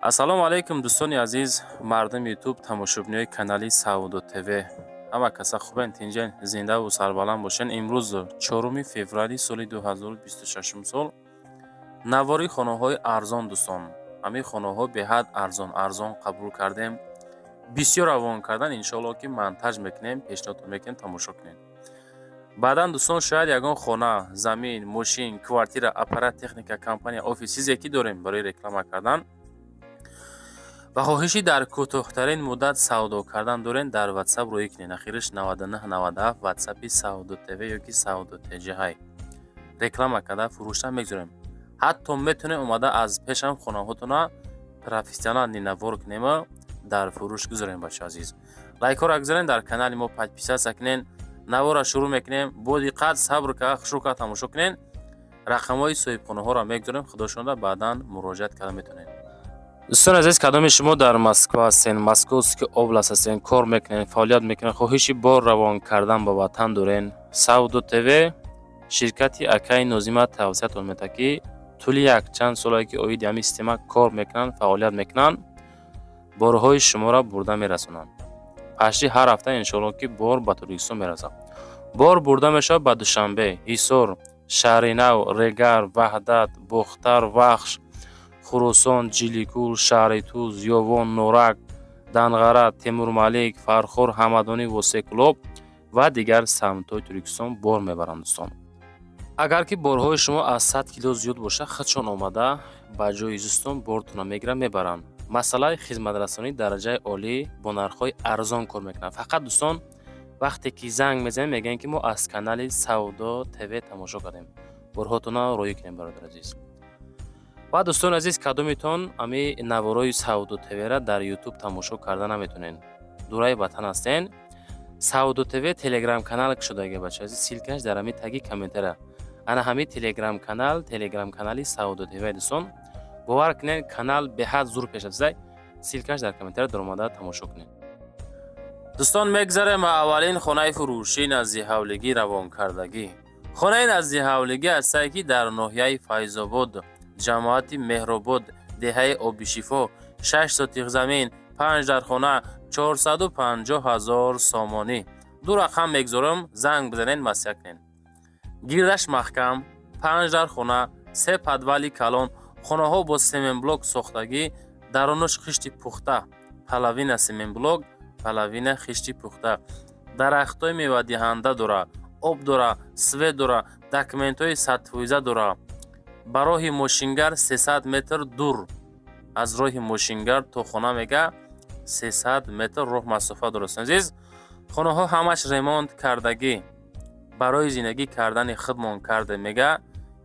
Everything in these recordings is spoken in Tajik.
Ассалому алайкум, дӯстони азиз, мардуми Ютуб, тамошобинои канали Савдо ТВ. Ҳама каса хубен, тинҷен, зиндаву сарбаланд бошен. Имрӯз 4 феврали соли 2026 сол, навори хонаҳои арзон. Дӯстон, ҳамин хонаҳо беҳад арзон арзон қабул кардем, бисёр равон кардан. Иншоалло, ки монтаж мекунем, пешниҳодтон мекунем, тамошо кунем баъдан. Дӯстон, шояд ягон хона, замин, мошин, квартира, аппарат, техника, компания, офис, чизе ки дорем барои реклама кардан ва хоҳиши дар кӯтоҳтарин муддат савдо кардан дорен, дар Ватсап роҳӣ кунед. Ахириш 9997, Ватсапи Савдо ТВ ёки Савдо ТЖ. Реклама карда, фурӯшта мегузорем. Ҳатто метавонем омада аз пешам хонаҳотона профессионально навор кунему дар фурӯш гузорем. Бача азиз, лайкҳоро гузорен, дар канали мо подписаться кунен. Навора шурӯъ мекунем. Бо диққат, сабр карда, хушрӯ карда тамошо кунен. Рақамҳои соҳибхонаҳоро мегузорем, худошонда баъдан муроҷиат карда метавонед. Дӯстони азиз, кадоми шумо дар Москва ҳастен, Московский область ҳастен, кор мекунед, фаъолият мекунед, хоҳиши бор равон кардан ба ватан дорен, Савдо ТВ, ширкати акаи Нозима тавсиятон медиҳад, ки тӯли якчанд солае ки оиди ҳамин система кор мекунанд, фаъолият мекунанд, борҳои шуморо бурда мерасонанд. Пашти ҳар ҳафта, иншоалло, ки бор ба Тоҷикистон мерасад. Бор бурда мешавад ба Душанбе, Ҳисор, Шаҳринав, Регар, Ваҳдат, Бохтар, Вахш, Хуросон, Ҷиликул, шаҳри Туз, Ёвон, Норак, Данғара, Темурмалик, Фархор, Ҳамадонӣ, Восеъ, Кӯлоб ва дигар самтҳои Тоҷикистон бор мебаранд. Дӯстон, агар ки борҳои шумо аз 100 кило зиёд бошад, худшон омада ба ҷои зистон бортонро мегиранд, мебаранд. Масъалаи хизматрасонии дараҷаи олӣ, бо нархҳои арзон кор мекунанд. Фақат, дӯстон, вақте ки занг мезанем, мегӯянд, ки мо аз канали Савдо ТВ тамошо кардем, борҳотонро роҳӣ кунем. Бародари азиз ва дӯстони азиз, кадомитон ами наворои Савдо ТВра дар Ютуб тамошо карда наметонед, дураи ватан ҳастен, Савдо ТВ Телеграм канал кушодаги, бача азиз, ссылка ш дар ҳами таги комментария. Ана ҳами Телеграм канал, Телеграм канали Савдо ТВ. Дӯстон, бовар кунед, канал беҳад зур пеш рафтааст. Ссылка ш дар комментария, даромада тамошо кунед. Дӯстон, мегзарем ба аввалин хонаи фурӯшӣ, назди ҳавлигӣ равонкардагӣ. Хонаи назди ҳавлигӣ ҳастае, ки дар ноҳияи Файзобод, ҷамоати Меҳробод, деҳаи Обишифо, 6 сотих замин, панҷ дархона, 450 000 сомонӣ. Ду рақам мегузорам, занг бизанед, маслиҳат кунед. Гирдаш маҳкам, панҷ дархона, се подвал и калон. Хонаҳо бо семенблок сохтагӣ, дарунаш хишти пухта, половина семенблок, половина хишти пухта. Дарахтҳои мевадиҳанда дора, об дора, свет дора, документҳои 100% дора. Ба роҳи мошингар 300 метр дур. Аз роҳи мошингар то хона, мега, 300 метр роҳ масофа дорад. Азиз, хонаҳо ҳамаш ремонт кардагӣ, барои зиндагӣ кардани худмон карде, мега,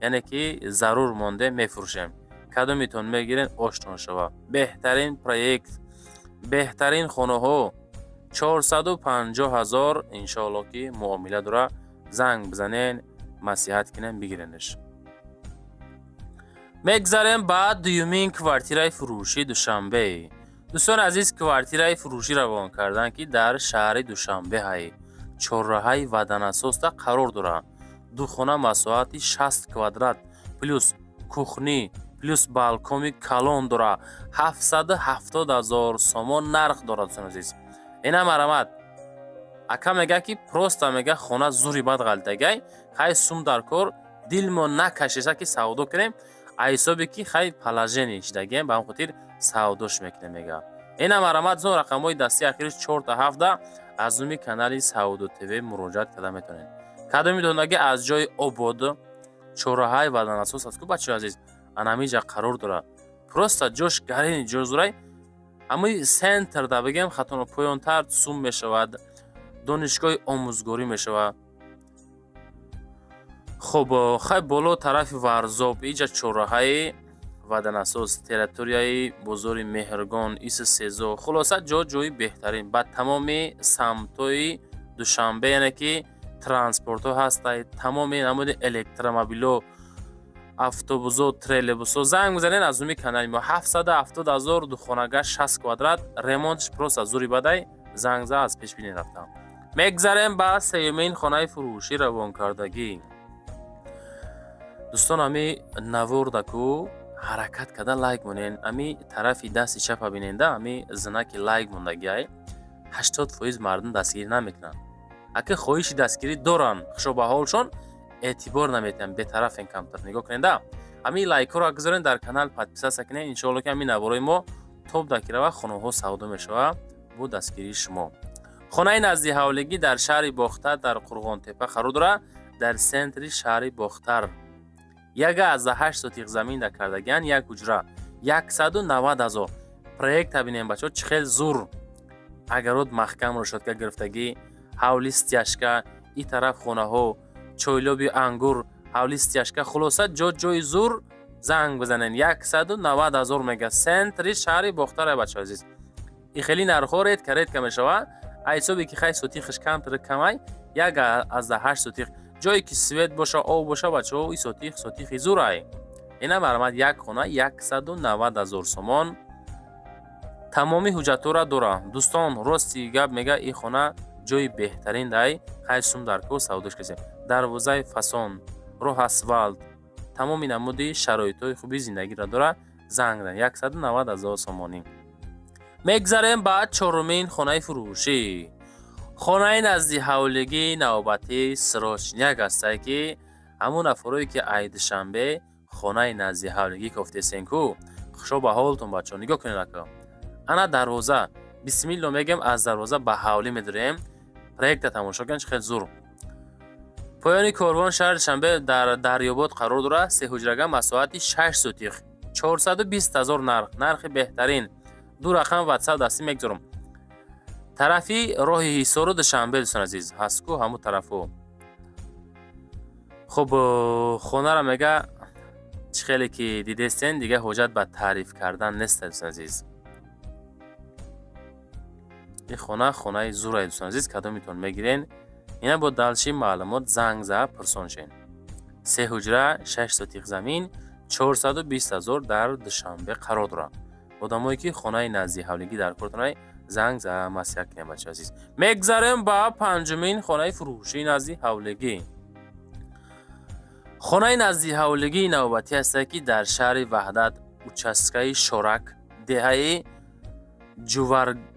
яъне ки зарур монде, мефурӯшем. Кадомитон мегирен, оштон шава. Беҳтарин проект, беҳтарин хонаҳо, 450 000. Иншоалло, ки муомила дора. Занг бизанен, маслиҳат кунем, бигиренаш. Мегзарем ба дуюмин квартираи фурӯшии Душанбе. Дӯстони азиз, квартираи фурӯшӣ равон карданд, ки дар шаҳри Душанбе ҳай, чорраҳаи Ваданасоста қарор дорад. Ду хона, масоҳати 60 квадрат, плюс кухня, плюс балкони калон дорад. 770 000 сомон нарх дорад. Дӯстони азиз, ина марамат. Ака мега, ки просто, мега, хона зури бад ғалтагай, хай, сум дар кор, дилмо накашеса, ки савдо кунем. Ҳисобе ки хай, положение шидагием, ба ҳам хотир савдош мекунем, мега. Ина марамат зон, рақамҳои дастии ахириш чорта ҳафта. Аз номи канали Савдо ТВ муроҷиат карда метавонед. Кадоми донаги аз ҷои обод, чорраҳаи Ваданасос аст ку, бачаҳои азиз, анамиҷа қарор дорад. Просто ҷош гарини ҷо зурай, ҳамаи центр да бигем, хатоно, поёнтар сум мешавад, донишгоҳи омӯзгорӣ мешавад. Хуб, хай, боло тарафи Варзоб, иҷа чорраҳаи Ваданасоз, территорияи бозори Меҳргон, Иси Сезо. Хулоса, ҷо ҷои беҳтарин. Ба тамоми самтҳои Душанбе, яъне ки транспортҳо ҳастай, тамоми намуди электромобилҳо, автобусо, троллейбусо. Занг бизанед аз номи канали мо. 770 000, духонага, 60 квадрат, ремонтш просто зури бадай. Занг за, аз пеш бинед, рафтам. Мегзарем ба сеюмин хонаи фурӯшӣ равонкардагӣ. Дӯстон, ҳами навордаку Ҳаракат карда лайк монен. Ами тарафи дасти чапа биненда, ами знаки лайк мондагиай. 80% мардум дастгирӣ намекунанд. Ака, хоҳиши дастгирӣ доранд, хушо ба ҳолшон, эътибор наметиҳанд, бетарафен камтар. Нигоҳ куненда, ҳамин лайкҳоро гузорен, дар канал подписаться кунед. Иншоалло, ки ҳамин наворои мо топ дакирава, хонаҳо савдо мешавад бо дастгирии шумо. Хонаи назди ҳавлигӣ дар шаҳри Бохтар, дар Қурғонтепа қарор дорад, дар центри шаҳри Бохтар. 1,8 сотих замин дар кардагиан, як ҳуҷра, 190 000. Проекта бинем, бачаҳо, чӣ хел зур. Огород маҳкам, решётка гирифтагӣ, ҳавли стяжка, и тараф хонаҳо, чойлоби ангур, ҳавли стяжка, хулоса, ҷо ҷои зур. Занг бизанен, 190 000 мега, центри шаҳри Бохтара. Бачаҳо азиз, и хеле нархҳо редко, редко мешавад. Ҳисобе ки хай сотихаш камтар камай, 1,8 сотих, ҷое ки свет боша, об боша, бачаҳо, и сотих сотихи зурай. Ина марҳамат, як хона, 190 000 сомон, тамоми ҳуҷҷатҳоро дора. Дӯстон, рости гап мега, и хона ҷои беҳтарин дай. Хай, сум дар ко савдош касем. Дарвозаи фасон, роҳ асфалт, тамоми намуди шароитҳои хуби зиндагиро дорад. Занг зан, 190 000 сомонӣ. Мегзарем ба чорумин хонаи фурӯшӣ. Хонаи назди ҳавлигӣ навбатии срочняк ҳастае, ки ҳамун нафарое, ки ай Душанбе хонаи назди ҳавлигӣ кофтесен ку, хушо ба ҳолтон, бачаҳо. Нигоҳ кунед, ака, ана дарвоза. Бисмилло мегем, аз дарвоза ба ҳавлӣ медурем. Проекта тамошо кунед, чӣ хел зур. Поёни корвон, шаҳри Душанбе, дар Дарёбод қарор дорад. Сеҳуҷрага, масоҳати 6 сотих, 420 000 нарх, нархи беҳтарин. Ду рақам Ватсап дастӣ мегузорам. Тарафи роҳи Ҳисору Душанбе, дӯстон азиз, ҳастку ҳамун тарафу. Хуб, хонаро мега, чӣ хеле ки дидестен, дига ҳоҷат ба таъриф кардан нест, дӯстон азиз. Ин хона хонаи зурае, дӯстон азиз, кадомитон мегирен, ина бо дальше маълумот занг зада пурсон шен. Се ҳуҷра, 6 сотих замин, 420 000, дар Душанбе қарор дорад. Одамое, ки хонаи назди ҳавлигӣ дар кортонай, занг зада маслиҳат кунем, бача азиз. Мегзарем ба панҷумин хонаи фурӯшии назди ҳавлигӣ. Хонаи назди ҳавлигии навбатӣ ҳастад, ки дар шаҳри Ваҳдат, участкаи Шорак, деҳаи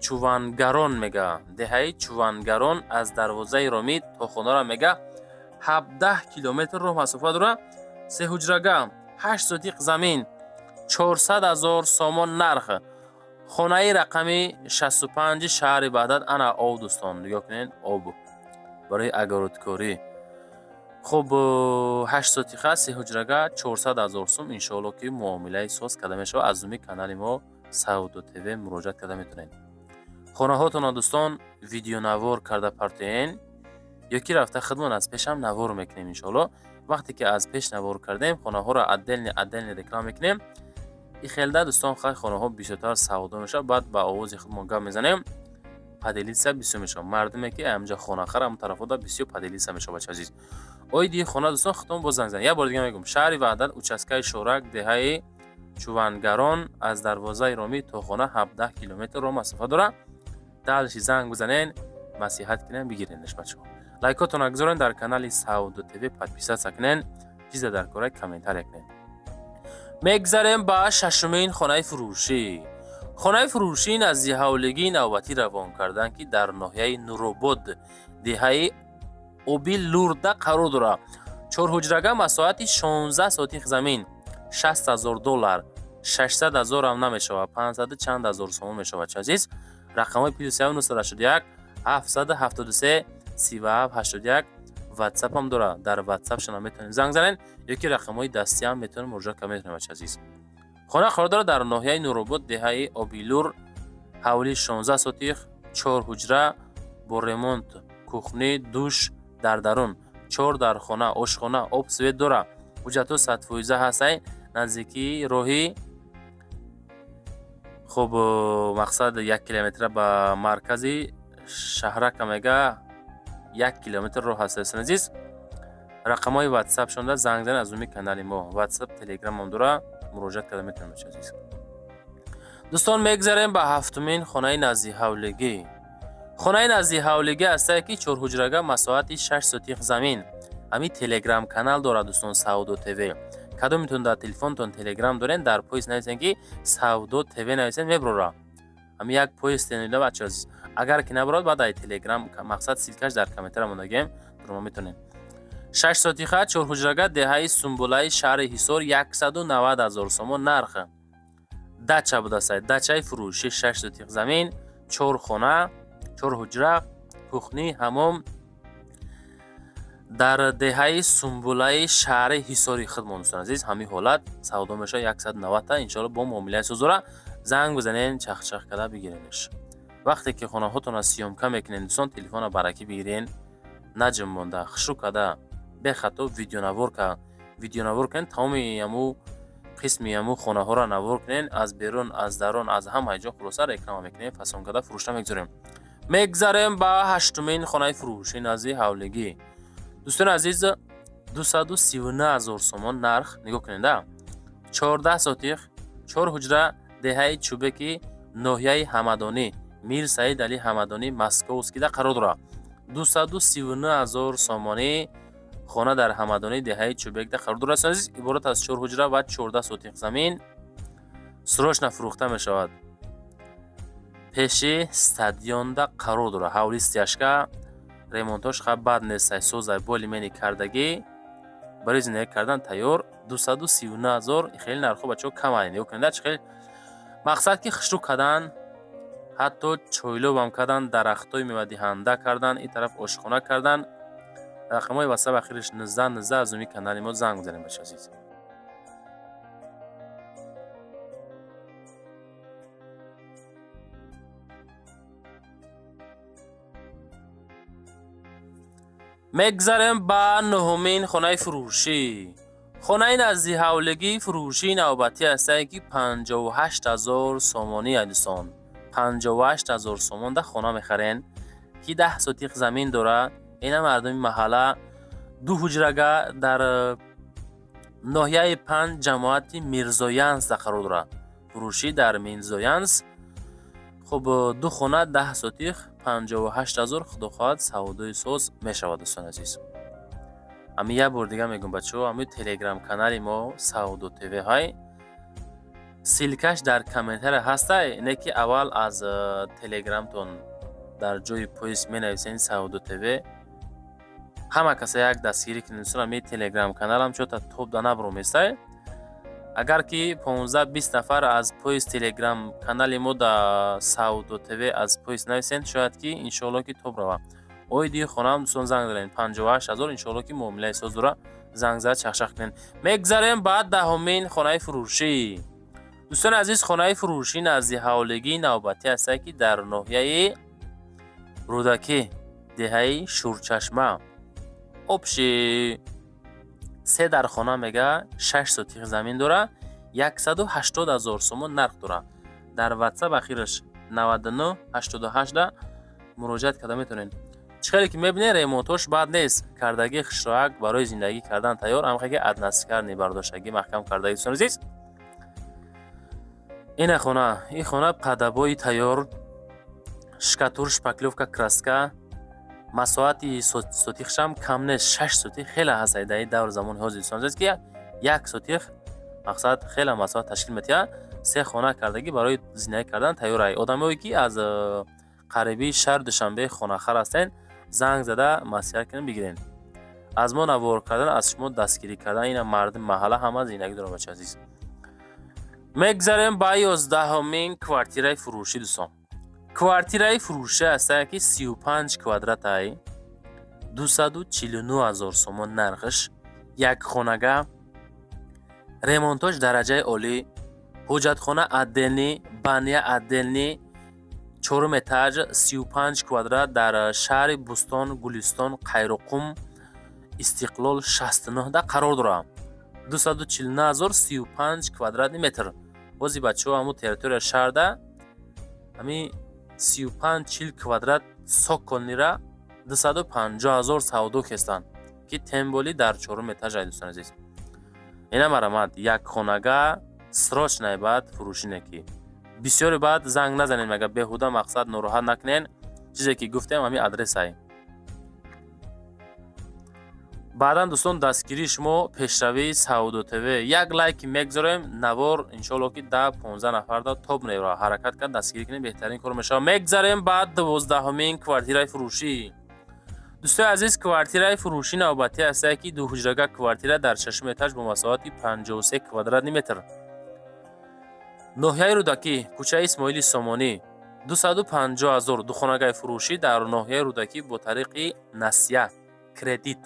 Чувангарон мега, деҳаи Чувангарон. Аз дарвозаи Ромид то хонаро мега 17 километр роҳ масофа дорад. Сеҳуҷрага, 8 сотиқ замин, 400 000 сомон нарх. Хонаи рақами 65 шаҳри Ваҳдат. Ана об, дӯстон, нигоҳ кунед, об барои огородкорӣ. Хуб, 8 сотиха, сеҳуҷрага, 400 000 сум. Иншоалло, ки муомилаи соз карда мешавад. Аз номи канали мо Савдо ТВ муроҷиат карда метавонед. Хонаҳотонро, дӯстон, видеонавор карда партоен ё ки рафта худмон аз пешам навор мекунем. Иншоалло, вақте ки аз пеш навор кардем, хонаҳоро отдельно, отдельно реклама мекунем. И хелда, дӯстон, хай, хонаҳо бисёртар савдо мешавад. Баъд ба овози худмон гап мезанем, поделиться бисёр мешавад. Мардуме, ки амҷа хонахар, ҳамн тарафода бисёр поделиться мешавад, бача азиз. Оиди хона, дӯстон, худтон боз занг занед. Як бори дига мегӯм: шаҳри Ваҳдат, участкаи Шорак, деҳаи Чувангарон, аз дарвозаи Ромӣ то хона 17 километр роҳ масофа дорад. Дальше занг бизанен, маслиҳат кунен, бигиренаш. Бачаҳо, лайкотонро гузорен, дар канали Савдо ТВ подписаться кунен, чизе дар кора комментария кунен. Мегзарем ба шашумин хонаи фурӯшӣ. Хонаи фурӯшӣ назди ҳавлигии навбатӣ равон карданд, ки дар ноҳияи Нуробод, деҳаи Обилурда қарор дорад. Чорҳуҷрага, масоҳати 16 сотих замин, 60 000 доллар, 600 ҳазорам намешавад, 500 чанд ҳазор сомон мешавад. Чи азиз, рақамҳои +981 773 37 81 ватсапам дорад. Дар ватсапшона метавонед занг занед ё ки рақамҳои дастиам метавонед муроҷиат карда метавонед. Бача азиз, хона қарор дорад дар ноҳияи Нуробод, деҳаи Обилур, ҳавлии 16 сотих, чор ҳуҷра бо ремонт, кухня, душ дар дарун, чор дархона, ошхона, об, свет дорад. Ҳуҷҷатҳо 100% ҳастай. Наздикии роҳи хуб, мақсад 1 километра ба маркази шаҳрака мега, 1 километр роҳ ҳаст. Азиз, рақамҳои ватсапшонда занг занед. Аз номи канали мо ватсап, телеграмам дора, муроҷиат карда метавонед, азиз дӯстон. Мегзарем ба ҳафтумин хонаи назди ҳавлигӣ. Хонаи назди ҳавлигӣ ҳастае, ки чорҳуҷрага, масоҳати 6 сотих замин. Ҳамин телеграм канал дорад, дӯстон, Савдо ТВ. Кадомитон дар телефонтон Телеграм дорен, дар поиск нависен, ки Савдо ТВ нависен, меброра. Ҳами як поиск тенила, бача. Агар ки набарод, баъд ай Телеграм, мақсад, ссылка ш дар комментария мондагем, дурума метонем. 6 сотиха, чорҳуҷрага, деҳаи Сумбулаи шаҳри Ҳисор, 190 000 сомон нарх. Дача будасай, дачаи фурӯшӣ, 6 сотих замин, чор хона, чор ҳуҷра, кухня, ҳамом, дар деҳаи Сумбулаи шаҳри Ҳисори худмон. Дӯстон азиз, ҳамин ҳолат савдо мешавад 190-та, иншоалло бо муомилаи созора. Занг бизанен, чахчах карда бигиренш. Вақте ки хонаҳотонро съёмка мекунен, дӯстон, телефонро баракӣ бигирен, наҷм монда, хушрӯ карда, бехато видеонавор видеонавор кунен, тамоми ҳаму қисми ҳаму хонаҳоро навор кунен, аз берун, аз дарун, аз ҳамаи ҷо. Хулоса, реклама мекунем, фасон карда фурӯшта мегузорем. Мегзарем ба ҳаштумин хонаи фурӯшӣ назди ҳавлигӣ. Дӯстони азиз, 239 000 сомон нарх. Нигоҳ кунед, а 14 сотих, чор ҳуҷра, деҳаи Чӯбеки ноҳияи Ҳамадонӣ, Мир Саид Али Ҳамадонӣ, Московский да қарор дорад. 239 000 сомонӣ хона дар Ҳамадонӣ, деҳаи Чӯбекда қарор дорад. Азиз, иборат аз чор ҳуҷра ва 14 сотих замин, срочно фурӯхта мешавад. Пеши стадионда қарор дорад. Ҳавли стяжка, ремонтош хаб бад нестай, созай, более-менее кардагӣ, барои зиндагӣ кардан тайёр. 239 000, хеле нархҳо, бачаҳо, камай. Нигоҳ кунед, чӣ хел, мақсад, ки хушрӯ кардан, ҳатто чойлобам кардан, дарахтҳои мевадиҳанда кардан, ин тараф ошхона кардан. Рақамҳои ватсап ахириш 19 19, аз уми канали мо занг бизанем, бача азиз. Мегзарем ба нуҳумин хонаи фурӯшӣ. Хонаи назди ҳавлигии фурӯшии навбатӣ ҳастае, ки 58 000 сомонӣ. Дӯстон, 58 000 сомонда хона мехарен, ки 10 сотиқ замин дорад. Ина мардуми маҳалла, ду ҳуҷрага, дар ноҳияи Панҷ, ҷамоати Мирзоянсда қарор дорад. Фурӯшӣ дар Мирзоянс. Хуб, ду хона, 10 сотих, 58 000. Худо хоҳад, савдои соз мешавад. Дӯстони азиз, ҳамин як бор дига мегӯм, бачаҳо, ҳамин Телеграм канали мо Савдо ТВ ҳай, ссылка ш дар комментария ҳастай. Не ки аввал аз Телеграмтон дар ҷои поиск менависен Савдо ТВ. Ҳама каса як дастгирӣ кунед, дӯстон. Ҳамин Телеграм каналам чота топ да наброместай. Агар ки 15-20 нафар аз поиск Телеграм канали мо да Савдо ТВ аз поиск нависен, шояд ки, иншоалло, ки топ равад. Оиди хонаам, дӯстон, занг занед. 58 000, иншоалло, ки муомилаи соз дора. Занг зад, чахчах кунед. Мегзарем ба 10-умин хонаи фурӯшӣ. Дӯстони азиз, хонаи фурӯшӣ назди ҳавлигии навбатӣ ҳастае, ки дар ноҳияи Рӯдакӣ, деҳаи Шурчашма, общий се дар хона мега, 6 сотих замин дора, 180 000 сомон нарх дора. Дар Ватсап ахираш 99 88 муроҷиат карда метавонед. Чӣ хеле ки мебинед, ремонтош бад нест, кардагӣ хушроак, барои зиндагӣ кардан тайёр, ҳамхеки односекарный бардоштагӣ, маҳкам кардагӣ. Дӯстони азиз, ина хона, ин хона под обои тайёр, штукатур, шпаклёвка, краска. Масоҳати сотихшам кам нест, 6 сотих хеле ҳаст дар ин давр замони ҳозир. Дӯстони азиз, ки як сотих, мақсад, хеле масоҳат ташкил метиҳад. Се хона кардагӣ, барои зиндагӣ кардан тайёр. Одамое ки аз қарибии шаҳри Душанбе хонахар ҳастен, занг зада маслиҳат кунед, бигиред. Аз мо навор кардан, аз шумо дастгирӣ кардан. Ина мардуми маҳалла ҳама зиндагӣ доранд, бача азиз. Мегзарем ба 11-умин квартираи фурӯшӣ. Дӯстон, квартираи фурӯшӣ ҳастае, ки 35 квадратай, 249 000 сомон нархш, якхонага, ремонтош дараҷаи олӣ, ҳоҷатхона отдельный, баня отдельный, чорум этаж, 35 квадрат, дар шаҳри Бӯстон, Гулистон, Қайроқум, Истиқлол 69 да қарор дорад. 249 000, 35 квадратный метр. Бози, бачаҳо, ҳамун территория шаҳрда ҳамин 35-40 квадрат цокольный ра 250 000 савдо кестанд, ки тем более дар чорум этаж ай. Дӯстони азиз, ина марамат, якхонага, срочный, баъд фурӯшине ки бисёре баъд занг назанед, мага беҳуда, мақсад, нороҳат накунен. Чизе ки гуфтем, ҳамин адресай. Баъдан, дӯстон, дастгирии шумо пешравии Савдо ТВ. Як лайк мегзорем, навор иншоалло ки 10-15 нафарда тоб меравад. Ҳаракат кард, дастгирӣ кунем, беҳтарин кор мешавад. Мегзарем ба 12-ҳумин квартираи фурӯшӣ. Дӯстои азиз, квартираи фурӯшӣ навбатӣ ҳастае, ки дуҳуҷрага квартира дар шашум этаж бо масоҳати 53 квадратный метр, ноҳияи Рӯдакӣ, кӯчаи Исмоили Сомонӣ, 250 ҳазор. Духонагаи фурӯшӣ дар ноҳияи Рӯдакӣ бо тариқи насия, кредит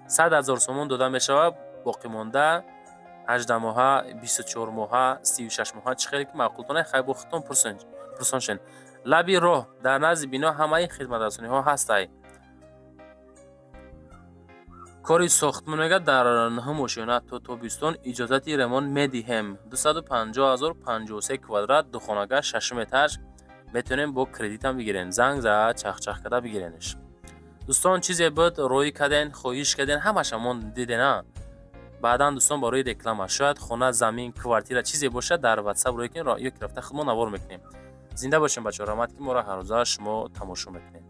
100 ҳазор сомон дода мешавад, боқимонда 18 моҳа, 24 моҳа, 36 моҳа, чӣ хеле ки маъқултона, хай бо худтон пурсон шен. Лаби роҳ, дар назди бино ҳамаи хизматрасониҳо ҳастай. Кори сохтмон мегӯяд, дар нӯҳум ошёна то тобистон иҷозати ремонт медиҳем. 250 ҳазор, 53 квадрат, духонага, шашум этаж, метавонем бо кредитам бигирем. Занг зад, чахчах карда бигиренш. Дӯстон, чизе буд, роӣ карден, хоҳиш карден, ҳамаша мон дидена. Баъдан, дӯстон, барои реклама шояд хона, замин, квартира, чизе бошад, дар Ватсап роӣ кунем ё ки рафта худмо навор мекунем. Зинда бошем, бачаҳо, раҳмат, ки моро ҳаррӯза шумо тамошо мекунед.